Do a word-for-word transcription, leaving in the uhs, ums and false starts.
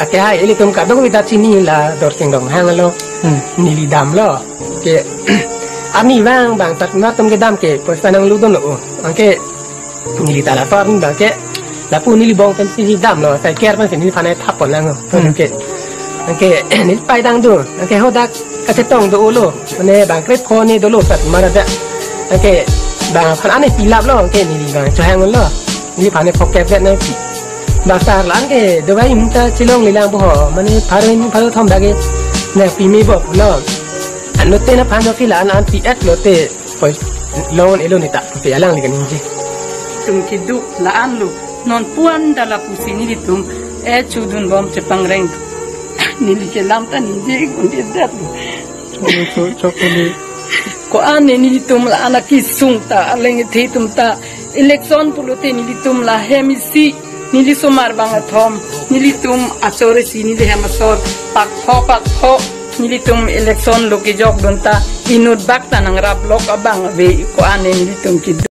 Ake hai ilitum kadokave ta chini la Dorsing Ronghang lo. Hmm. Neli damlo. Ke ani vang bang tat matum kedam ke poisa nanglu dunlo. Anke neli ta la tor ni bang ke lapu neli bong pen si damlo. Sai ker pen si neliphan ai thap pon lang. Hmm. Anke, anke neli pai dang dun. Anke hadak kachetong dolo. Mane bang krepho ni dolo tat mara da. Anke bang aphan ani pilaplo. Anke neli bang chohanglo. Neliphan ai phokep det nangpi. Bazar la-an ke dovai mungta chilong lelang boho. Mane pharo hini pharo thom dak ke nangpi me bo lo. Anlote naphan jo si la-an an pi-et lote poi long-un-elo neta. Pe alang le kaningje. Tum keduk la-an lo. Non puan da lapusi nelitum e chudun bom chepangreng. Neli kelam ta ningje un-edetlo. Chok, chok, chok, neli. Ko-an ne nelitum la-an akesung ta, aleng ethe atum ta. Election pulote nelitum la hem isi, neli somar bang athom, nelitum asor isi, neli hem asor, pakpho, pakpho, nelitum election lo kejok dun ta, inut bak ta nangrap lok abang ave, ko-an ne nelitum ke